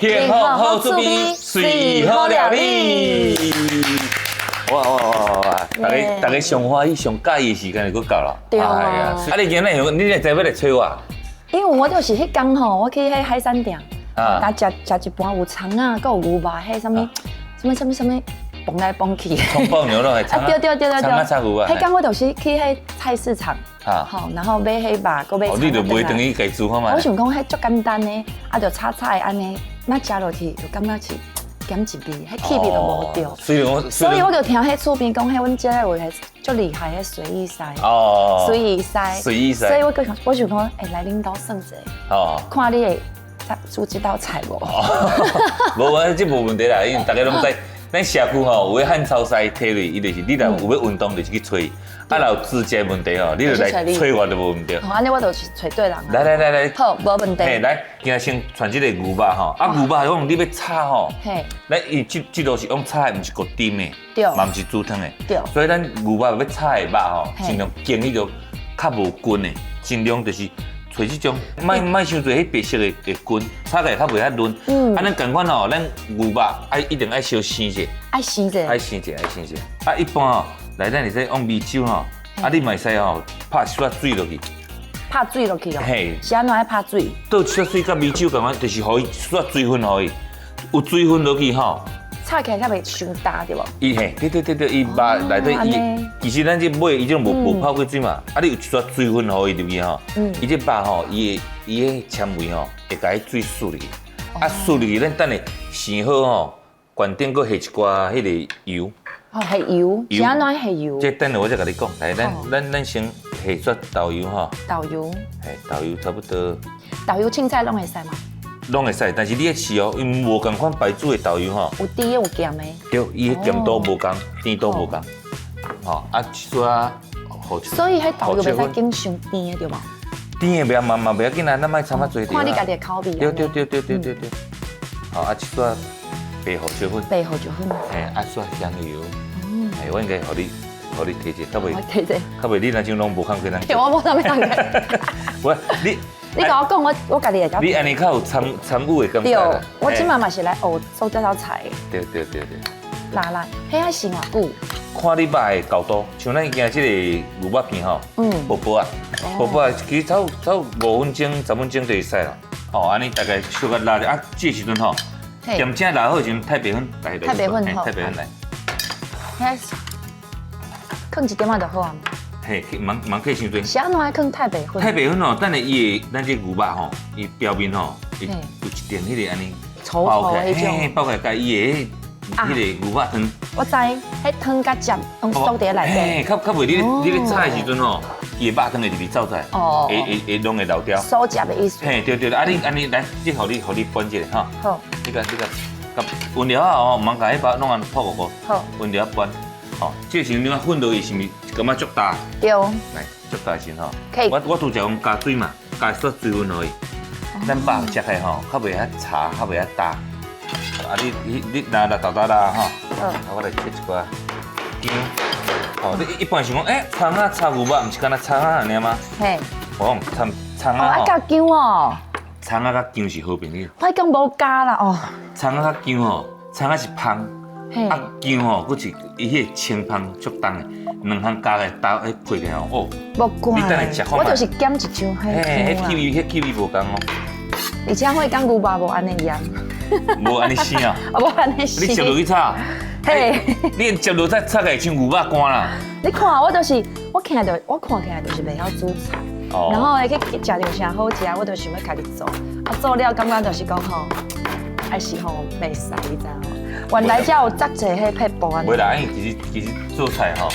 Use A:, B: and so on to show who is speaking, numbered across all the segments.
A: 幸福好滋味，隨好料理。哇哇哇哇哇！大家大家上歡喜、上佮意的時間就閣到啦。
B: 對啊。
A: 哎呀，啊你今日你會知欲來揣我？
B: 因為我就是彼工吼，我去彼海產店，啊食食一盤有蔥仔，閣有牛肉，彼啥物啥物啥物啥物，蹦來蹦去。
A: 蔥爆牛肉還是？
B: 啊對對對對對。
A: 蔥仔炒牛肉。
B: 彼工我就是去彼菜市場，好，然後買彼肉，閣買。
A: 哦，你就買轉去家煮看覓？
B: 我想講彼足簡單的，啊就炒菜按呢，那食落去就感覺是鹹一味，彼氣味就無對。
A: 所以我
B: 所以我就聽彼厝邊講，彼阮遮有個足厲害的隨意師，隨意師，
A: 隨意師。
B: 所以我我想講，欸，來恁兜耍者，看你會煮這道菜無？
A: 無啊，這無問題啦，因為大家攏知，咱社區吼有的漢超師提落，伊就是你若有欲運動，就是去揣。啊，若有煮食問題吼，你就來揣我就無問題。
B: 哦，按呢我就是揣對人。
A: 來來來來，
B: 好，無問題。
A: 嘿，來，今日先傳這個牛肉吼，啊牛肉講你欲炒吼，咱伊這這道是用炒的，毋是焗蒸的，嘛毋是煮湯的。所以咱牛肉欲炒的肉吼，盡量揀彼個較無筋的，盡量就是揣這種，莫莫傷濟彼白色的的筋，炒起來較袂遐嫩。啊，咱仝款吼，咱牛肉愛一定愛燒生者。
B: 愛生者。
A: 愛生者，愛生者。啊，一般吼，來咱會使用米酒吼，啊，你嘛會使吼拍一撮水落去。
B: 拍水落去哦。
A: 嘿。
B: 是按怎愛拍水？
A: 倒一撮水佮米酒仝款，就是予伊一撮水分予伊，有水分落去吼。
B: 炒起來才袂傷焦對無？
A: 伊嘿，對對對對，伊肉內底伊，其實咱這買伊種無無泡過水嘛，啊，你有一撮水分予伊入去吼，伊這肉吼，伊的伊的纖維吼，會共彼水吸入去，啊，吸入去，咱等下生好吼，懸頂閣下一寡彼个油。
B: 哦，下油，是按怎下油？
A: 這等下我再共你講，來，咱咱咱先下撮豆油吼。
B: 豆油。
A: 嘿，豆油差不多。
B: 豆油凊彩攏會使嗎？
A: 攏會使，但是你愛試哦，因為無仝款牌子的豆油吼。
B: 有甜的有鹹的。
A: 對，伊的鹹度無仝，甜度無仝。吼，啊，一撮胡
B: 所以彼豆油袂使揀傷甜的對無？
A: 甜的袂嘛嘛袂要緊啊，咱莫摻較濟。
B: 看你家己的口味。
A: 對對對對對對對。好，啊，一撮白胡椒粉。
B: 白胡椒粉。
A: 嘿，啊，撮香油。嗯。嘿，我應該予你，予你提者，較袂。
B: 提者。
A: 較袂，你若像攏無空過人。
B: 對，我無啥物通過。
A: 喂，你。
B: 你共我講，我我家己會曉。
A: 你按呢較有參參與的感覺。
B: 對，我這擺嘛是來學做這道菜。
A: 對對對對。
B: 來來，彼愛生偌久？
A: 看你肉的厚度，像咱今這個牛肉片吼，薄薄啊，薄薄啊，其實炒炒5分鐘、10分鐘就會使啦。哦，按呢大概小可抐著啊，這時陣吼，鹹正抐好時陣，太白粉來。
B: 太白粉好。
A: 太白粉來。
B: 彼囥一點仔就好啊。
A: 嘿，毋茫放傷濟。
B: 是按怎愛囥太白粉？
A: 太白粉吼，等下伊的咱這牛肉吼，伊表面吼，伊有一點彼个按呢
B: 稠稠的彼種，
A: 包起來，共伊的彼个牛肉湯。
B: 我知，彼湯佮汁攏鎖佇內底。
A: 嘿，較較袂你你咧炒的時陣吼，伊的肉湯會直直走出來，會會會攏會流掉。
B: 鎖汁的意思。
A: 嘿，對對，啊你按呢來，這予你予你拌一下吼。
B: 好。
A: 你共你共，共溫了後吼，毋茫共彼包攏按泡糊糊。
B: 好。
A: 溫了拌。吼，這個時陣你看粉落去是毋是感覺足焦？
B: 對。
A: 來，足焦時吼。
B: 可以。
A: 我我拄則講加水嘛，加撮水分落去，咱肉食起來吼，較袂遐柴，較袂遐焦。啊，你你你拿來豆豆啦吼。啊，我來切一寡薑。哦，你一般想講，欸，蔥仔炒牛肉，毋是干焦蔥仔爾嗎？
B: 嘿。
A: 我講蔥蔥仔吼。
B: 愛加薑哦。
A: 蔥仔佮薑是好朋友。
B: 我講無加啦哦。
A: 蔥仔佮薑吼，蔥仔是芳。啊，薑吼，閣是伊彼个清芳足重的，兩項加來搭彼配起來哦。
B: 無怪。
A: 你等下食看。
B: 我就是減一張彼薑
A: 彼氣味，彼氣味無仝哦。
B: 而且彼工牛肉無按呢醃。
A: 無按呢生啊。
B: 無按呢生。
A: 你接落去炒。
B: 嘿。
A: 你接落再炒起來像牛肉乾啦。
B: 你看我就是，我看著我看起來就是袂曉煮菜，然後去食著啥好食，我就想欲家己做，啊做了感覺就是講吼，還是吼袂使，你知無？原來才有遮濟彼撇步按呢。
A: 袂啦，因為其實其實做菜吼。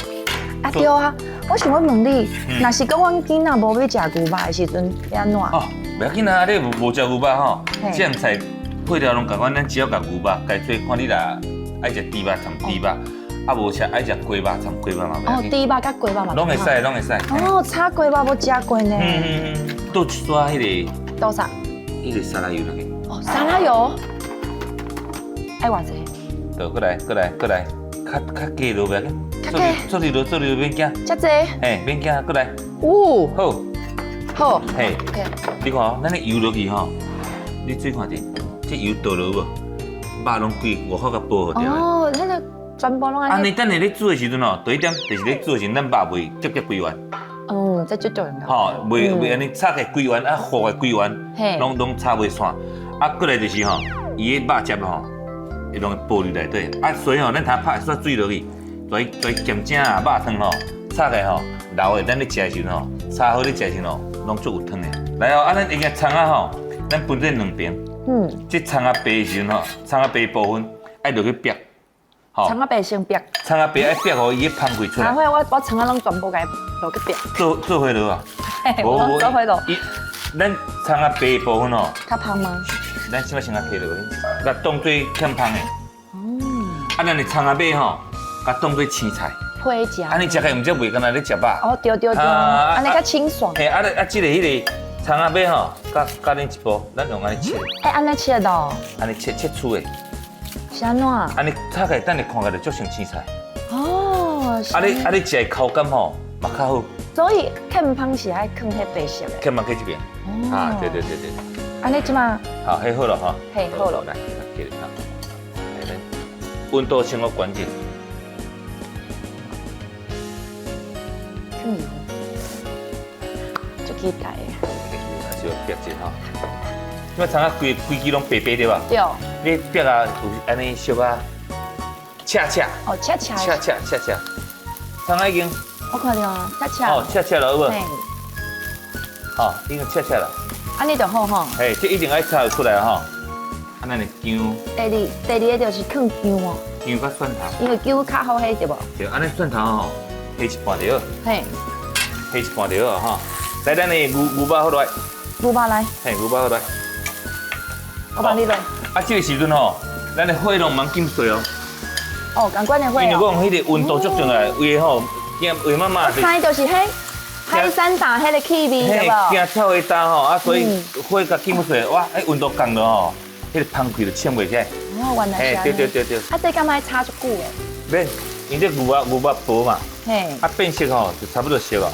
B: 啊對啊，我想欲問你，若是講阮囡仔無欲食牛肉的時陣，欲按怎？
A: 哦，袂要緊啊，你無食牛肉吼，這樣菜配料攏仝款，咱只要共牛肉改做，看你若愛食豬肉摻豬肉，啊無食愛食雞肉摻雞肉嘛袂要緊。
B: 哦，豬肉佮雞肉嘛。
A: 攏會使，攏會使。
B: 哦，炒雞肉無食過呢。
A: 嗯嗯嗯。倒一撮彼个。
B: 倒啥？
A: 彼个沙拉油落去。
B: 哦，沙拉油。愛偌濟？
A: 倒過來，過來，過來，較較加落袂要緊。
B: 較加。
A: 做哩落，做哩落免驚。
B: 遮濟。
A: 嘿，免驚，過來。
B: 有。
A: 好。
B: 好。
A: 嘿。你看哦，咱的油落去吼，你注意看著。這油倒落無，肉攏規外口共保護著。
B: 哦，彼個全部攏按呢。
A: 按呢，等下咧煮的時陣吼，第一點就是咧煮的時陣，咱肉袂結結規完。
B: 嗯，這最重要。
A: 吼，袂按呢炒起規完，啊，糊的規完，攏炒袂散。啊，過來就是吼，伊的肉汁吼，會攏會保入內底。啊，所以吼，咱頭拍煞水落去，跩鹹醬啊，肉湯吼，炒起吼，流的，咱咧食的時陣吼，炒好咧食的時陣吼，攏足有湯的。來哦，啊，咱下個蔥仔吼，咱分做兩邊。這蔥仔白的時陣吼，蔥仔白部分愛落去煏。
B: 蔥仔白先煏。
A: 蔥仔白愛煏，予伊的芳氣出來。
B: 啊，我蔥仔攏全部共伊落去煏。
A: 做伙落啊？
B: 無無，做伙落。
A: 伊，咱蔥仔白的部分吼。
B: 較芳嗎？
A: 咱先欲先共摕落去，共當做欠芳的。啊，咱的蔥仔尾吼，共當做青菜。
B: 配食。
A: 按呢食起來毋才袂干焦咧食肉。
B: 哦，對對對，按呢較清爽。
A: 嘿，啊，啊，這個彼個蔥仔尾吼，佮佮恁一步，咱用按呢切。
B: 欸，按呢切的。
A: 按呢切切粗的。
B: 是按怎？
A: 按呢炒起來，等下看起來就足像青菜。
B: 哦。
A: 啊你食的口感吼嘛較好。
B: 所以欠芳是愛囥彼白色的。
A: 欠芳去這邊。哦。啊，對對對對。
B: 按呢這馬。
A: 好，彼好了吼。
B: 嘿，好了。
A: 來，來，來，溫度先我關鍵。
B: 嗯，足期待的。
A: 小煏一下吼。這馬蔥仔規規支攏白白對吧？
B: 對。
A: 你煏啊，有按呢小可恰恰。
B: 哦，恰恰。
A: 恰恰恰恰。蔥仔已經。
B: 我看著啊，恰恰。
A: 哦，恰恰了，有無？好，已經恰恰了。
B: 按呢就好吼。
A: 嘿，這一定愛炒出來吼。啊，咱的薑。
B: 第二個就是放薑哦。
A: 薑佮蒜頭。
B: 因為薑較好彼對無？
A: 對，按呢蒜頭吼，下一半就好。
B: 嘿。
A: 下一半就好吼。來，咱的牛肉好來。
B: 牛肉來。
A: 嘿，牛肉好來。
B: 我幫你落。
A: 啊，這個時陣吼，咱的火攏毋通減細哦。
B: 哦，仝款的火。
A: 因為講彼個溫度足重要，為吼驚為媽媽。
B: 知就是彼海山膽彼個氣味對無？
A: 驚臭味焦吼，啊，所以火共減細，哇，彼溫度降落吼，彼個芳氣就衝袂起來。
B: 哦，原來是按呢。
A: 對對對對。
B: 啊，這敢愛炒足久的？
A: 免，因這牛肉薄嘛。
B: 嘿。
A: 啊，變色吼就差不多熟了。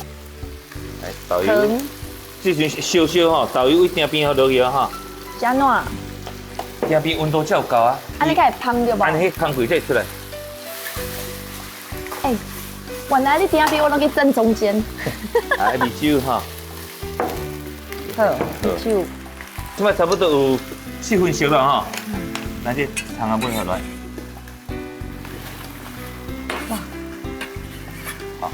A: 來，豆油。這時陣燒燒吼，豆油位鼎邊予落去啊哈。
B: 是按怎？
A: 鼎邊溫度才有夠啊。
B: 按呢才會芳對無？
A: 按呢彼芳氣才會出來。
B: 欸，原來你鼎邊我攏去正中間。
A: 啊，米酒哈。
B: 好，米酒。
A: 這擺差不多有七分熟了哈。來，這蔥仔尾予落來。
B: 哇。
A: 好。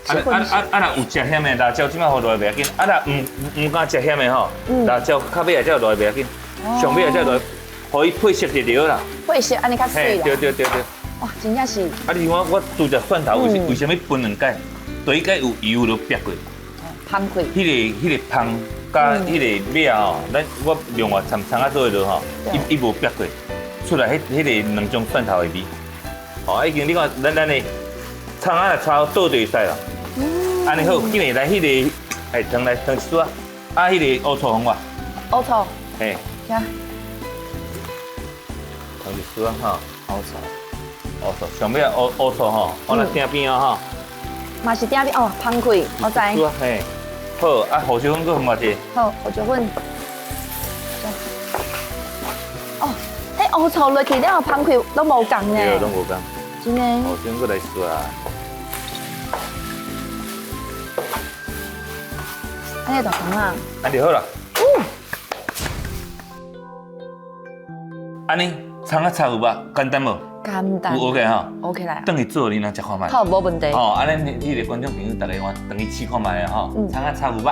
A: 啊，若有食鹹的辣椒，這擺予落來袂要緊。啊，若毋敢食鹹的吼，辣椒較尾仔才落來袂要緊。上尾仔才落來，予伊配色就對啦。
B: 配色按呢較媠啦。
A: 對對對對。
B: 哇，真正是。
A: 啊，你看我煮隻蒜頭，為啥物分兩擺？第一擺有油都煏過。
B: 芳氣。
A: 彼個芳佮彼個尾仔吼，咱我另外摻蔥仔做伙落吼，伊無煏過，出來彼個兩種蒜頭的味。哦，已經你看咱的蔥仔若炒倒就會使啦。按呢好，緊來來彼個，哎，湯來湯一撮啊，啊，彼個烏醋予我。
B: 烏醋。
A: 嘿。
B: 遮。
A: 湯一撮啊，吼。
B: 烏醋。
A: 烏醋，上尾啊烏醋吼，放佇鼎邊啊吼。
B: 嘛是鼎邊哦，芳氣，我知。
A: 嘿，好，啊，胡椒粉閣放偌濟？
B: 好，胡椒粉。哦，彼烏醋落去了後，芳氣攏無仝呢。
A: 對，攏無仝。
B: 真的。
A: 胡椒粉閣來刷。
B: 按呢就好啊。
A: 按就好啦。按呢，蔥仔炒牛肉簡單無？
B: 簡單。
A: 有 OK 吼。
B: OK 啦。
A: 轉去做，你若食看覓。
B: 好，無問題。
A: 哦，按呢，彼個觀眾朋友，大家換轉去試看覓啊吼。蔥仔炒牛肉。